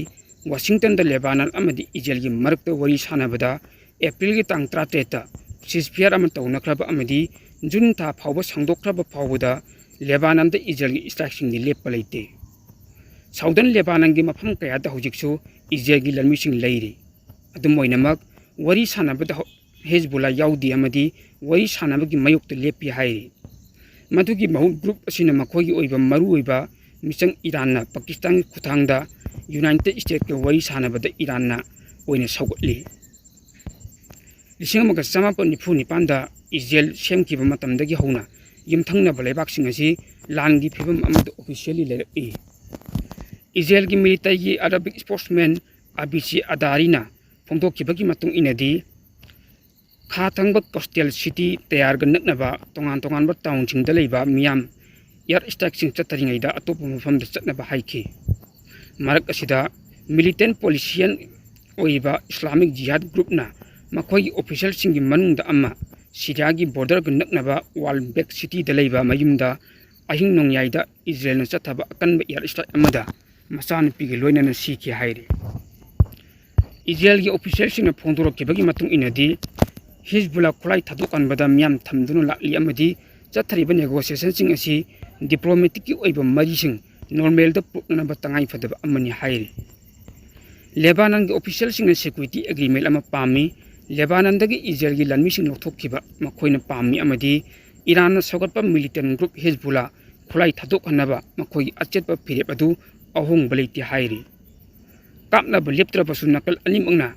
ꯋꯥꯁꯤꯡꯇꯟꯗ ꯂꯦꯕꯥꯅꯟ ꯑꯃꯗꯤ ꯏꯖꯔꯦꯜꯒꯤ ꯃꯔꯛꯇ ꯋꯥꯔꯤ ꯁꯥꯟꯅꯕꯗ ꯑꯦꯄ꯭ꯔꯤꯜꯒꯤ ꯇꯥꯡ ꯇꯔꯥꯇꯔꯦꯠꯇ ꯁꯤꯖꯐꯤꯌꯥꯔ ꯑꯃ ꯇꯧꯅꯈ꯭ꯔꯕ ꯑꯃꯗꯤ ꯖꯨꯟ ꯊꯥ ꯐꯥꯎꯕ ꯁꯥꯡꯗꯣꯛꯈ꯭ꯔꯕ ꯐꯥꯎꯕꯗ ꯂꯦꯕꯥꯅꯟꯗ ꯏꯖꯔꯦꯜꯒꯤ ꯁ꯭ꯇ꯭ꯔꯥꯏꯛꯁꯤꯡꯗꯤ ꯂꯦꯞꯄ ꯂꯩꯇꯦ꯫ ꯁꯥꯎꯗꯔꯟ ꯂꯦꯕꯥꯅꯟꯒꯤ ꯃꯐꯝ ꯀꯌꯥꯗ ꯍꯧꯖꯤꯛꯁꯨ ꯏꯖꯔꯦꯜꯒꯤ ꯂꯥꯟꯃꯤꯁꯤꯡ ꯂꯩꯔꯤ꯫ ꯑꯗꯨꯝ ꯑꯣꯏꯅꯃꯛ, ꯋꯥꯔꯤ ꯁꯥꯟꯅꯕꯗ ꯍꯧ-, ꯍꯦꯖꯕꯨꯜꯂꯥ ꯌꯥꯎꯗꯦ ꯑꯃꯗꯤ ꯋꯥꯔꯤ ꯁꯥꯟꯅꯕꯒꯤ ꯃꯥꯌꯣꯛꯇ ꯂꯦꯞꯄꯤ ꯍꯥꯏꯔꯤ꯫ ꯃꯗꯨꯒꯤ ꯃꯍꯨꯠ ꯒ꯭ꯔꯨꯞ ꯑꯁꯤꯅ ꯃꯈꯣꯏꯒꯤ ꯑꯣꯏꯕ ꯃꯔꯨꯑꯣꯏꯕ ꯃꯤꯆꯪ ꯏꯔꯥꯟꯅ ꯄꯥꯀꯤꯁꯇꯥꯟꯒꯤ ꯈꯨꯠꯊꯥꯡꯗ ꯌꯨꯅꯥꯏꯇꯦꯗ ꯁ꯭ꯇꯦꯠꯀ ꯋꯥꯔꯤ ꯁꯥꯟꯅꯕꯗ ꯏꯔꯥꯟꯅ ꯑꯣꯏꯅ ꯁꯧꯒꯠꯂꯤ꯫ ꯂꯤꯁꯤꯡ ꯑꯃꯒ ꯆꯃꯥꯄꯟ ꯅꯤꯐꯨ ꯅꯤꯄꯥꯟꯗ ꯏꯖꯔꯦꯜ ꯁꯦꯝꯈꯤꯕ ꯃꯇꯝꯗꯒꯤ ꯍꯧꯅ ꯌꯨꯝꯊꯪꯅꯕ ꯂꯩꯕꯥꯛꯁꯤꯡ ꯑꯁꯤ ꯂꯥꯟꯒꯤ ꯐꯤꯕꯝ ꯑꯃꯗ ꯑꯣꯐꯤꯁꯤꯌꯦꯜꯂꯤ ꯂꯩꯔꯛꯏ꯫ ꯏꯖꯔꯦꯜꯒꯤ ꯃꯤꯂꯤꯇꯔꯤꯒꯤ ꯑꯔꯥꯕꯤꯛ ꯁ꯭ꯄꯣꯛꯁꯃꯦꯟ ꯑꯕꯤꯁꯤ ꯑꯗꯥꯔꯤꯅ ꯐꯣꯡꯗꯣꯛꯈꯤꯕꯒꯤ ꯃꯇꯨꯡ ꯏꯟꯅꯗꯤ, ꯈꯥ ꯊꯪꯕ ꯀꯣꯁꯇꯦꯜ ꯁꯤꯇꯤ ꯇꯌꯥꯔꯒ ꯅꯛꯅꯕ ꯇꯣꯉꯥꯟ ꯇꯣꯉꯥꯟꯕ ꯇꯥꯎꯟꯁꯤꯡꯗ ꯂꯩꯕ ꯃꯤꯌꯥꯝ ꯑꯦꯌꯔ ꯁ꯭ꯇ꯭ꯔꯥꯏꯛꯁꯤꯡ ꯆꯠꯊꯔꯤꯉꯩꯗ ꯑꯇꯣꯞꯄ ꯃꯐꯝꯗ ꯆꯠꯅꯕ ꯍꯥꯏꯈꯤ꯫ ꯃꯔꯛ ꯑꯁꯤꯗ, ꯃꯤꯂꯤꯇꯦꯟ ꯄꯣꯂꯤꯁꯤꯌꯟ ꯑꯣꯏꯔꯤꯕ ꯏꯁꯂꯥꯃꯤꯛ ꯖꯤꯍꯥꯗ ꯒ꯭ꯔꯨꯞꯅ ꯃꯈꯣꯏꯒꯤ ꯑꯣꯐꯤꯁꯤꯌꯦꯜꯁꯤꯡꯒꯤ ꯃꯅꯨꯡꯗ ꯑꯃ ꯁꯤꯔꯤꯌꯥꯒꯤ ꯕꯣꯔꯗꯔꯒ ꯅꯛꯅꯕ ꯋꯥꯜꯕꯦꯛ ꯁꯤꯇꯤꯗ ꯂꯩꯕ ꯃꯌꯨꯝꯗ ꯑꯍꯤꯡ ꯅꯣꯡꯌꯥꯏꯗ ꯏꯖꯔꯦꯜꯅ ꯆꯠꯊꯕ ꯑꯀꯟꯕ ꯑꯦꯌꯔ ꯁ꯭ꯇ꯭ꯔꯥꯏꯛ ꯑꯃꯗ ꯃꯆꯥꯅꯨꯄꯤꯒ ꯂꯣꯏꯅꯅ ꯁꯤꯈꯤ ꯍꯥꯏꯔꯤ꯫ ꯏꯖꯔꯦꯜꯒꯤ ꯑꯣꯐꯤꯁꯤꯌꯦꯜꯁꯤꯡꯅ ꯐꯣꯡꯗꯣꯔꯛꯈꯤꯕꯒꯤ ꯃꯇꯨꯡ ꯏꯟꯅꯗꯤ, ꯍꯤꯖꯕꯨꯜꯂꯥ ꯈꯨꯠꯂꯥꯏ ꯊꯥꯗꯣꯛꯍꯟꯕꯗ ꯃꯤꯌꯥꯝ ꯊꯝꯗꯨꯅ ꯂꯥꯛꯂꯤ ꯑꯃꯗꯤ ꯆꯠꯊꯔꯤꯕ ꯅꯦꯒꯣꯁꯤꯌꯦꯁꯟꯁꯤꯡ ꯑꯁꯤ ꯗꯤꯄ꯭ꯂꯣꯃꯦꯇꯤꯛꯀꯤ ꯑꯣꯏꯕ ꯃꯔꯤꯁꯤꯡ ꯅꯣꯔꯃꯦꯜꯗ ꯄꯨꯔꯛꯅꯅꯕ ꯇꯉꯥꯏ ꯐꯗꯕ ꯑꯃꯅꯤ ꯍꯥꯏꯔꯤ꯫ ꯂꯦꯕꯥꯅꯟꯒꯤ ꯑꯣꯐꯤꯁꯤꯌꯦꯜꯁꯤꯡꯅ ꯁꯦꯀ꯭ꯌꯨꯔꯤꯇꯤ ꯑꯦꯒ꯭ꯔꯤꯃꯦꯟ ꯑꯃ ꯄꯥꯝꯃꯤ꯫ ꯂꯦꯕꯥꯅꯟꯗꯒꯤ ꯏꯖꯔꯦꯜꯒꯤ ꯂꯥꯟꯃꯤꯁꯤꯡ ꯂꯧꯊꯣꯛꯈꯤꯕ ꯃꯈꯣꯏꯅ ꯄꯥꯝꯃꯤ ꯑꯃꯗꯤ ꯏꯔꯥꯟꯅ ꯁꯧꯒꯠꯄ ꯃꯤꯂꯤꯇꯦꯟ ꯒ꯭ꯔꯨꯞ ꯍꯤꯖꯕꯨꯜꯂꯥ ꯈꯨꯠꯂꯥꯏ ꯊꯥꯗꯣꯛꯍꯟꯅꯕ ꯃꯈꯣꯏꯒꯤ ꯑꯆꯦꯠꯄ ꯐꯤꯔꯦꯞ ꯑꯗꯨ ꯑꯍꯣꯡꯕ ꯂꯩꯇꯦ ꯍꯥꯏꯔꯤ꯫ ꯀꯥꯞꯅꯕ ꯂꯦꯞꯇ꯭ꯔꯕꯁꯨ ꯅꯥꯀꯜ ꯑꯅꯤꯃꯛꯅ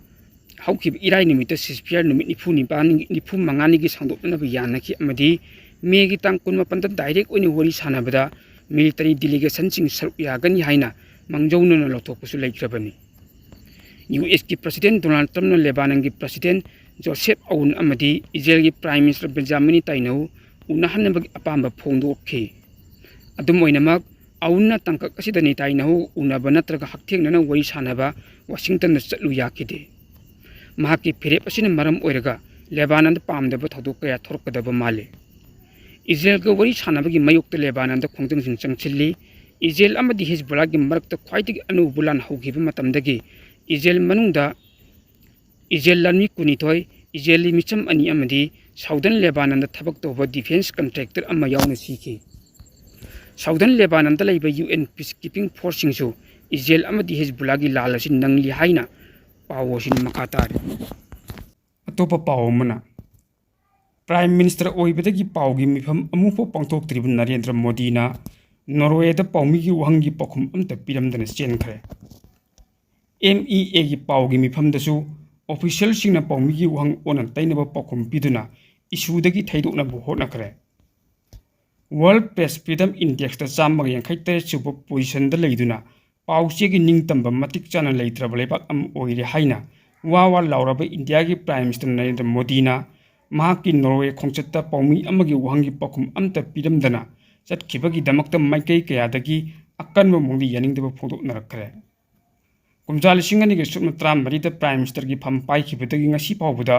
ꯍꯧꯈꯤꯕ ꯏꯔꯥꯏ ꯅꯨꯃꯤꯠꯇ ꯁꯤꯖꯐꯤꯌꯥꯔ ꯅꯨꯃꯤꯠ ꯅꯤꯐꯨ ꯅꯤꯄꯥꯟ, ꯅꯤꯐꯨ ꯃꯉꯥꯅꯤꯒꯤ ꯁꯥꯡꯗꯣꯛꯅꯅꯕ ꯌꯥꯅꯈꯤ ꯑꯃꯗꯤ ꯃꯦꯒꯤ ꯇꯥꯡ ꯀꯨꯟꯃꯥꯄꯟꯗ ꯗꯥꯏꯔꯦꯛ ꯑꯣꯏꯅ ꯋꯥꯔꯤ ꯁꯥꯟꯅꯕꯗ ꯃꯤꯂꯤꯇꯔꯤ ꯗꯦꯂꯤꯒꯦꯁꯟꯁꯤꯡ ꯁꯔꯨꯛ ꯌꯥꯒꯅꯤ ꯍꯥꯏꯅ ꯃꯥꯡꯖꯧꯅꯅ ꯂꯧꯊꯣꯛꯄꯁꯨ ꯂꯩꯈ꯭ꯔꯕꯅꯤ꯫ ꯌꯨ ꯑꯦꯁꯀꯤ ꯄ꯭ꯔꯁꯤꯗꯦꯟ ꯗꯣꯅꯥꯜꯗ ꯇ꯭ꯔꯝꯞꯅ ꯂꯦꯕꯥꯅꯟꯒꯤ ꯄ꯭ꯔꯁꯤꯗꯦꯟ ꯖꯣꯁꯦꯐ ꯑꯎꯟ ꯑꯃꯗꯤ ꯏꯖꯔꯦꯜꯒꯤ ꯄ꯭ꯔꯥꯏꯝ ꯃꯤꯅꯤꯁꯇꯔ ꯕꯦꯟꯖꯥꯃꯤꯟ ꯅꯦꯇꯥꯟꯌꯥꯍꯨ ꯎꯅꯍꯟꯅꯕꯒꯤ ꯑꯄꯥꯝꯕ ꯐꯣꯡꯗꯣꯛꯈꯤ꯫ ꯑꯗꯨꯝ ꯑꯣꯏꯅꯃꯛ, ꯑꯥꯎꯟꯅ ꯇꯥꯡꯀꯛ ꯑꯁꯤꯗ ꯅꯦꯇꯥꯟꯌꯥꯍꯨ ꯎꯅꯕ ꯅꯠꯇ꯭ꯔꯒ ꯍꯛꯊꯦꯡꯅꯅ ꯋꯥꯔꯤ ꯁꯥꯅꯕ ꯋꯥꯁꯤꯡꯇꯟꯗ ꯆꯠꯂꯨ ꯌꯥꯈꯤꯗꯦ꯫ ꯃꯍꯥꯛꯀꯤ ꯐꯤꯔꯦꯞ ꯑꯁꯤꯅ ꯃꯔꯝ ꯑꯣꯏꯔꯒ ꯂꯦꯕꯥꯅꯟꯗ ꯄꯥꯝꯗꯕ ꯊꯧꯗꯣꯛ ꯀꯌꯥ ꯊꯣꯔꯛꯀꯗꯕ ꯃꯥꯜꯂꯤ꯫ ꯏꯖꯔꯦꯜꯒ ꯋꯥꯔꯤ ꯁꯥꯅꯕꯒꯤ ꯃꯥꯌꯣꯛꯇ ꯂꯦꯕꯥꯅꯟꯗ ꯈꯣꯡꯖꯪꯁꯤꯡ ꯆꯪꯁꯤꯜꯂꯤ꯫ ꯏꯖꯔꯦꯜ ꯑꯃꯗꯤ ꯍꯤꯖꯕꯨꯜꯂꯥꯒꯤ ꯃꯔꯛꯇ ꯈ꯭ꯋꯥꯏꯗꯒꯤ ꯑꯅꯧꯕ ꯂꯥꯟ ꯍꯧꯈꯤꯕ ꯃꯇꯝꯗꯒꯤ ꯏꯖꯔꯦꯜ ꯃꯅꯨꯡꯗ ꯏꯖꯔꯦꯜ ꯂꯥꯟꯃꯤ ꯀꯨꯟꯅꯤꯊꯣꯏ, ꯏꯖꯔꯦꯜꯂꯤ ꯃꯤꯆꯝ ꯑꯅꯤ ꯑꯃꯗꯤ ꯁꯥꯎꯗꯔꯟ ꯂꯦꯕꯥꯅꯟꯗ ꯊꯕꯛ ꯇꯧꯕ ꯗꯤꯐꯦꯟꯁ ꯀꯟꯇ꯭ꯔꯦꯛꯇꯔ ꯑꯃ ꯌꯥꯎꯅ ꯁꯤꯈꯤ꯫ ꯁꯥꯎꯗꯔꯟ ꯂꯦꯕꯥꯅꯟꯗ ꯂꯩꯕ ꯌꯨ ꯑꯦꯟ ꯄꯤꯁꯀꯤꯄꯤꯡ ꯐꯣꯔꯁꯁꯤꯡꯁꯨ ꯏꯖꯔꯦꯜ ꯑꯃꯗꯤ ꯍꯤꯖꯕꯨꯜꯂꯥꯒꯤ ꯂꯥꯜ ꯑꯁꯤ ꯅꯪꯂꯤ ꯍꯥꯏꯅ ꯄꯥꯎ ꯑꯁꯤꯅ ꯃꯈꯥ ꯇꯥꯔꯤ꯫ ꯑꯇꯣꯞꯄ ꯄꯥꯎ ꯑꯃꯅ, ꯄ꯭ꯔꯥꯏꯝ ꯃꯤꯅꯤꯁꯇꯔ ꯑꯣꯏꯕꯗꯒꯤ ꯄꯥꯎꯒꯤ ꯃꯤꯐꯝ ꯑꯃꯨꯛꯐꯥꯎ ꯄꯥꯡꯊꯣꯛꯇ꯭ꯔꯤꯕ ꯅꯔꯦꯟꯗ꯭ꯔ ꯃꯣꯗꯤꯅ ꯅꯣꯔꯋꯦꯗ ꯄꯥꯎꯃꯤꯒꯤ ꯋꯥꯍꯪꯒꯤ ꯄꯥꯎꯈꯨꯝ ꯑꯃꯠꯇ ꯄꯤꯔꯝꯗꯅ ꯆꯦꯟꯈ꯭ꯔꯦ꯫ ꯑꯦꯝ ꯏ ꯑꯦꯒꯤ ꯄꯥꯎꯒꯤ ꯃꯤꯐꯝꯗꯁꯨ ꯑꯣꯐꯤꯁꯤꯌꯦꯜꯁꯤꯡꯅ ꯄꯥꯎꯃꯤꯒꯤ ꯋꯥꯍꯪ ꯑꯣꯟꯅ ꯇꯩꯅꯕ ꯄꯥꯎꯈꯨꯝ ꯄꯤꯗꯨꯅ ꯏꯁꯨꯗꯒꯤ ꯊꯩꯗꯣꯛꯅꯕ ꯍꯣꯠꯅꯈ꯭ꯔꯦ꯫ World Press Freedom Indexꯇ ꯆꯥꯝꯃꯒ ꯌꯥꯡꯈꯩ ꯇꯔꯦꯠ ꯁꯨꯕ ꯄꯣꯖꯤꯁꯟꯗ ꯂꯩꯗꯨꯅ ꯄꯥꯎ ꯆꯦꯒꯤ ꯅꯤꯡꯇꯝꯕ ꯃꯇꯤꯛ ꯆꯥꯅ ꯂꯩꯇ꯭ꯔꯕ ꯂꯩꯕꯥꯛ ꯑꯃ ꯑꯣꯏꯔꯦ ꯍꯥꯏꯅ ꯋꯥ ꯋꯥ ꯂꯥꯎꯔꯕ ꯏꯟꯗꯤꯌꯥꯒꯤ ꯄ꯭ꯔꯥꯏꯝ ꯃꯤꯅꯤꯁꯇꯔ ꯅꯔꯦꯟꯗ꯭ꯔ ꯃꯣꯗꯤꯅ ꯃꯍꯥꯛꯀꯤ ꯅꯣꯔꯋꯦ ꯈꯣꯡꯆꯠꯇ ꯄꯥꯎꯃꯤ ꯑꯃꯒꯤ ꯋꯥꯍꯪꯒꯤ ꯄꯥꯎꯈꯨꯝ ꯑꯃꯠꯇ ꯄꯤꯔꯝꯗꯅ ꯆꯠꯈꯤꯕꯒꯤꯗꯃꯛꯇ ꯃꯥꯏꯀꯩ ꯀꯌꯥꯗꯒꯤ ꯑꯀꯟꯕ ꯃꯑꯣꯡꯗ ꯌꯥꯅꯤꯡꯗꯕ ꯐꯣꯡꯗꯣꯛꯅꯔꯛꯈ꯭ꯔꯦ꯫ ꯀꯨꯝꯖꯥ ꯂꯤꯁꯤꯡ ꯑꯅꯤꯒ ꯁꯨꯞꯅ ꯇꯔꯥꯃꯔꯤꯗ ꯄ꯭ꯔꯥꯏꯝ ꯃꯤꯅꯤꯁꯇꯔꯒꯤ ꯐꯝ ꯄꯥꯏꯈꯤꯕꯗꯒꯤ ꯉꯁꯤ ꯐꯥꯎꯕꯗ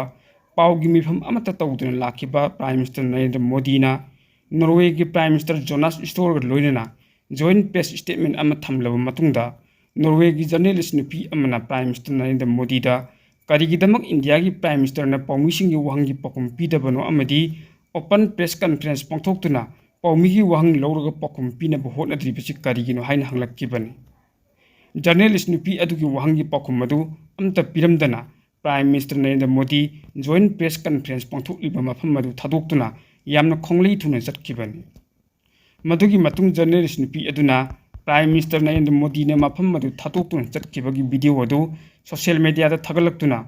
ꯄꯥꯎꯒꯤ ꯃꯤꯐꯝ ꯑꯃꯠꯇ ꯇꯧꯗꯅ ꯂꯥꯛꯈꯤꯕ ꯄ꯭ꯔꯥꯏꯝ ꯃꯤꯅꯤꯁꯇꯔ ꯅꯔꯦꯟꯗ꯭ꯔ ꯃꯣꯗꯤꯅ ꯅꯣꯔꯋꯦꯒꯤ ꯄ꯭ꯔꯥꯏꯝ ꯃꯤꯅꯤꯁꯇꯔ ꯖꯣꯅꯥꯁ ꯁ꯭ꯇꯣꯔꯒ ꯂꯣꯏꯅꯅ ꯖꯣꯏꯟꯠ ꯄ꯭ꯔꯦꯁ ꯁ꯭ꯇꯦꯠꯃꯦꯟꯠ ꯑꯃ ꯊꯝꯂꯕ ꯃꯇꯨꯡꯗ, ꯅꯣꯔꯋꯦꯒꯤ ꯖꯔꯅꯦꯂꯤꯁ ꯅꯨꯄꯤ ꯑꯃꯅ ꯄ꯭ꯔꯥꯏꯝ ꯃꯤꯅꯤꯁꯇꯔ ꯅꯔꯦꯟꯗ꯭ꯔ ꯃꯣꯗꯤꯗ ꯀꯔꯤꯒꯤꯗꯃꯛ ꯏꯟꯗꯤꯌꯥꯒꯤ ꯄ꯭ꯔꯥꯏꯝ ꯃꯤꯅꯤꯁꯇꯔꯅ ꯄꯥꯎꯃꯤꯁꯤꯡꯒꯤ ꯋꯥꯍꯪꯒꯤ ꯄꯥꯎꯈꯨꯝ ꯄꯤꯗꯕꯅꯣ ꯑꯃꯗꯤ ꯑꯣꯄꯟ ꯄ꯭ꯔꯦꯁ ꯀꯟꯐꯔꯦꯟꯁ ꯄꯥꯡꯊꯣꯛꯇꯨꯅ ꯄꯥꯎꯃꯤꯒꯤ ꯋꯥꯍꯪ ꯂꯧꯔꯒ ꯄꯥꯎꯈꯨꯝ ꯄꯤꯅꯕ ꯍꯣꯠꯅꯗ꯭ꯔꯤꯕꯁꯤ ꯀꯔꯤꯒꯤꯅꯣ ꯍꯥꯏꯅ ꯍꯪꯂꯛꯈꯤꯕꯅꯤ꯫ ꯖꯔꯅꯦꯂꯤꯁ ꯅꯨꯄꯤ ꯑꯗꯨꯒꯤ ꯋꯥꯍꯪꯒꯤ ꯄꯥꯎꯈꯨꯝ ꯑꯗꯨ ꯑꯃꯠꯇ ꯄꯤꯔꯝꯗꯅ prime minister Narendra Modi joint press conference ꯄꯥꯡꯊꯣꯛꯂꯤꯕ ꯃꯐꯝ ꯑꯗꯨ ꯊꯥꯗꯣꯛꯇꯨꯅ ꯌꯥꯝꯅ ꯈꯣꯡꯂꯩ ꯊꯨꯅ ꯆꯠꯈꯤꯕꯅꯤ꯫ ꯃꯗꯨꯒꯤ ꯃꯇꯨꯡ ꯖꯔꯅꯦꯂꯤꯁ ꯅꯨꯄꯤ ꯑꯗꯨꯅ ꯄ꯭ꯔꯥꯏꯝ ꯃꯤꯅꯤꯁꯇꯔ ꯅꯔꯦꯟꯗ꯭ꯔ ꯃꯣꯗꯤꯅ ꯃꯐꯝ ꯑꯗꯨ ꯊꯥꯗꯣꯛꯇꯨꯅ ꯆꯠꯈꯤꯕꯒꯤ ꯚꯤꯗꯤꯑꯣ ꯑꯗꯨ ꯁꯣꯁꯤꯌꯦꯜ ꯃꯤꯗꯤꯌꯥꯗ ꯊꯥꯒꯠꯂꯛꯇꯨꯅ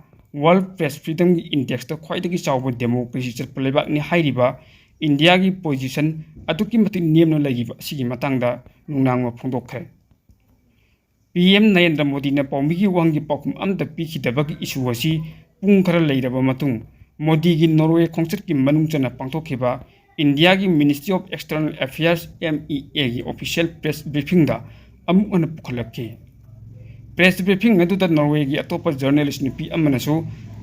ꯋꯥꯔꯜꯗ ꯄ꯭ꯔꯦꯁ ꯐ꯭ꯔꯤꯗꯝꯒꯤ ꯏꯟꯗꯦꯛꯁꯇ ꯈ꯭ꯋꯥꯏꯗꯒꯤ ꯆꯥꯎꯕ ꯗꯦꯃꯣꯀ꯭ꯔꯦꯁꯤ ꯆꯠꯄ ꯂꯩꯕꯥꯛꯅꯤ ꯍꯥꯏꯔꯤꯕ ꯏꯟꯗꯤꯌꯥꯒꯤ ꯄꯣꯖꯤꯁꯟ ꯑꯗꯨꯛꯀꯤ ꯃꯇꯤꯛ ꯅꯦꯝꯅ ꯂꯩꯔꯤꯕ ꯑꯁꯤꯒꯤ ꯃꯇꯥꯡꯗ ꯅꯨꯡꯅꯥꯡꯕ ꯐꯣꯡꯗꯣꯛꯈ꯭ꯔꯦ꯫ ꯄꯤ ꯑꯦꯝ ꯅꯔꯦꯟꯗ꯭ꯔ ꯃꯣꯗꯤꯅ ꯄꯥꯎꯃꯤꯒꯤ ꯋꯥꯍꯪꯒꯤ ꯄꯥꯎꯈꯨꯝ ꯑꯃꯠꯇ ꯄꯤꯈꯤꯗꯕꯒꯤ ꯏꯁꯨ ꯑꯁꯤ ꯄꯨꯡ ꯈꯔ ꯂꯩꯔꯕ ꯃꯇꯨꯡ ꯃꯣꯗꯤꯒꯤ ꯅꯣꯔꯋꯦ ꯈꯣꯡꯆꯠꯀꯤ ꯃꯅꯨꯡ ꯆꯟꯅ ꯄꯥꯡꯊꯣꯛꯈꯤꯕ ꯏꯟꯗꯤꯌꯥꯒꯤ Ministry of External Affairs, M E A ꯒꯤ official press briefing ꯗ ꯑꯃꯨꯛ ꯍꯟꯅ ꯄꯨꯈꯠꯂꯛꯈꯤ꯫ Press briefing ꯑꯗꯨꯗ ꯅꯣꯔꯋꯦꯒꯤ ꯑꯇꯣꯞꯄ journalist ꯅꯨꯄꯤ ꯑꯃꯅꯁꯨ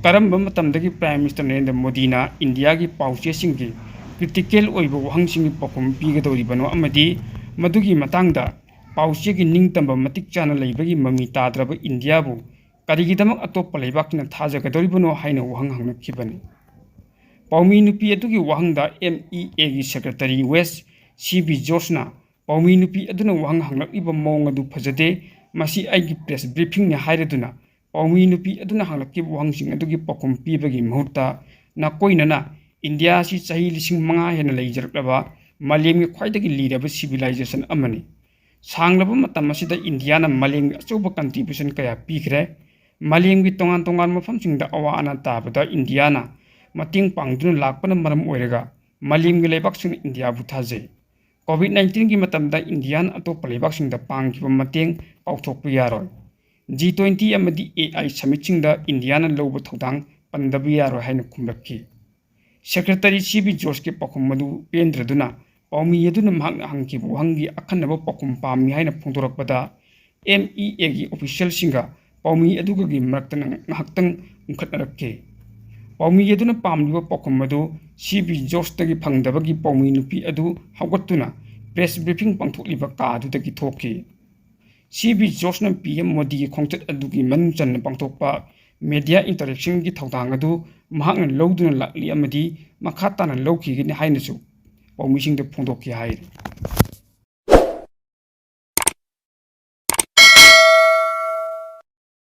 ꯀꯔꯝꯕ ꯃꯇꯝꯗꯒꯤ Prime Minister ꯅꯔꯦꯟꯗ꯭ꯔ ꯃꯣꯗꯤꯅ ꯏꯟꯗꯤꯌꯥꯒꯤ ꯄꯥꯎꯆꯦꯁꯤꯡꯒꯤ critical ꯑꯣꯏꯕ ꯋꯥꯍꯪꯁꯤꯡꯒꯤ ꯄꯥꯎꯈꯨꯝ ꯄꯤꯒꯗꯧꯔꯤꯕꯅꯣ ꯑꯃꯗꯤ ꯃꯗꯨꯒꯤ ꯃꯇꯥꯡꯗ ꯄꯥꯎꯆꯦꯒꯤ ꯅꯤꯡꯇꯝꯕ ꯃꯇꯤꯛ ꯆꯥꯅ ꯂꯩꯕꯒꯤ ꯃꯃꯤ ꯇꯥꯗ꯭ꯔꯕ ꯏꯟꯗꯤꯌꯥꯕꯨ ꯀꯔꯤꯒꯤꯗꯃꯛ ꯑꯇꯣꯞꯄ ꯂꯩꯕꯥꯛꯁꯤꯡꯅ ꯊꯥꯖꯒꯗꯧꯔꯤꯕꯅꯣ ꯍꯥꯏꯅ ꯋꯥꯍꯪ ꯍꯪꯂꯛꯈꯤꯕꯅꯤ꯫ ꯄꯥꯎꯃꯤ ꯅꯨꯄꯤ ꯑꯗꯨꯒꯤ ꯋꯥꯍꯪꯗ M E A ꯒꯤ secretary West C B George ꯅ ꯄꯥꯎꯃꯤ ꯅꯨꯄꯤ ꯑꯗꯨꯅ ꯋꯥꯍꯪ ꯍꯪꯂꯛꯂꯤꯕ ꯃꯑꯣꯡ ꯑꯗꯨ ꯐꯖꯗꯦ, ꯃꯁꯤ ꯑꯩꯒꯤ press briefing ꯅꯤ ꯍꯥꯏꯔꯗꯨꯅ ꯄꯥꯎꯃꯤ ꯅꯨꯄꯤ ꯑꯗꯨꯅ ꯍꯪꯂꯛꯈꯤꯕ ꯋꯥꯍꯪꯁꯤꯡ ꯑꯗꯨꯒꯤ ꯄꯥꯎꯈꯨꯝ ꯄꯤꯕꯒꯤ ꯃꯍꯨꯠꯇ ꯅꯥꯀꯣꯏꯅꯅ ꯏꯟꯗꯤꯌꯥ ꯑꯁꯤ ꯆꯍꯤ ꯂꯤꯁꯤꯡ ꯃꯉꯥ ꯍꯦꯟꯅ ꯂꯩꯖꯔꯛꯂꯕ ꯃꯥꯂꯦꯝꯒꯤ ꯈ꯭ꯋꯥꯏꯗꯒꯤ ꯂꯤꯔꯕ civilization ꯑꯃꯅꯤ꯫ ꯁꯥꯡꯂꯕ ꯃꯇꯝ ꯑꯁꯤꯗ ꯏꯟꯗꯤꯌꯥꯅ ꯃꯥꯂꯦꯝꯒꯤ ꯑꯆꯧꯕ contribution ꯀꯌꯥ ꯄꯤꯈ꯭ꯔꯦ꯫ ꯃꯥꯂꯦꯝꯒꯤ ꯇꯣꯉꯥꯟ ꯇꯣꯉꯥꯟꯕ ꯃꯐꯝꯁꯤꯡꯗ ꯑꯋꯥ ꯑꯅꯥ ꯇꯥꯕꯗ ꯏꯟꯗꯤꯌꯥꯅ ꯃꯇꯦꯡ ꯄꯥꯡꯗꯨꯅ ꯂꯥꯛꯄꯅ ꯃꯔꯝ ꯑꯣꯏꯔꯒ ꯃꯥꯂꯦꯝꯒꯤ ꯂꯩꯕꯥꯛꯁꯤꯡꯅ ꯏꯟꯗꯤꯌꯥꯕꯨ ꯊꯥꯖꯩ꯫ COVID nineteen ꯒꯤ ꯃꯇꯝꯗ ꯏꯟꯗꯤꯌꯥꯅ ꯑꯇꯣꯞꯄ ꯂꯩꯕꯥꯛꯁꯤꯡꯗ ꯄꯥꯡꯈꯤꯕ ꯃꯇꯦꯡ ꯀꯥꯎꯊꯣꯛꯄ ꯌꯥꯔꯣꯏ꯫ G twenty ꯑꯃꯗꯤ A I summit ꯁꯤꯡꯗ ꯏꯟꯗꯤꯌꯥꯅ ꯂꯧꯕ ꯊꯧꯗꯥꯡ ꯄꯟꯗꯕ ꯌꯥꯔꯣꯏ ꯍꯥꯏꯅ ꯈꯨꯝꯂꯛꯈꯤ꯫ Secretary C B George ꯀꯤ ꯄꯥꯎꯈꯨꯝ ꯑꯗꯨ ꯄꯦꯟꯗ꯭ꯔꯗꯨꯅ ꯄꯥꯎꯃꯤ ꯑꯗꯨꯅ ꯃꯍꯥꯛꯅ ꯍꯪꯈꯤꯕ ꯋꯥꯍꯪꯒꯤ ꯑꯈꯟꯅꯕ ꯄꯥꯎꯈꯨꯝ ꯄꯥꯝꯃꯤ ꯍꯥꯏꯅ ꯐꯣꯡꯗꯣꯔꯛꯄꯗ M E A ꯒꯤ official ꯁꯤꯡꯒ ꯄꯥꯎꯃꯤ ꯑꯗꯨꯒꯒꯤ ꯃꯔꯛꯇ ꯉꯥꯏꯍꯥꯛꯇꯪ ꯎꯪꯈꯠꯅꯔꯛꯈꯤ꯫ ꯄꯥꯎꯃꯤ ꯑꯗꯨꯅ ꯄꯥꯝꯂꯤꯕ ꯄꯥꯎꯈꯨꯝ ꯑꯗꯨ C B George ꯇꯒꯤ ꯐꯪꯗꯕꯒꯤ ꯄꯥꯎꯃꯤ ꯅꯨꯄꯤ ꯑꯗꯨ ꯍꯧꯒꯠꯇꯨꯅ press briefing ꯄꯥꯡꯊꯣꯛꯂꯤꯕ ꯀꯥ ꯑꯗꯨꯗꯒꯤ ꯊꯣꯛꯈꯤ꯫ C B George ꯅ P M ꯃꯣꯗꯤꯒꯤ ꯈꯣꯡꯆꯠ ꯑꯗꯨꯒꯤ ꯃꯅꯨꯡ ꯆꯟꯅ ꯄꯥꯡꯊꯣꯛꯄ media interaction ꯒꯤ ꯊꯧꯗꯥꯡ ꯑꯗꯨ ꯃꯍꯥꯛꯅ ꯂꯧꯗꯨꯅ ꯂꯥꯛꯂꯤ ꯑꯃꯗꯤ ꯃꯈꯥ ꯇꯥꯅ ꯂꯧꯈꯤꯒꯅꯤ ꯍꯥꯏꯅꯁꯨ ꯄꯥꯎꯃꯤꯁꯤꯡꯗ ꯐꯣꯡꯗꯣꯛꯈꯤ ꯍꯥꯏꯔꯤ꯫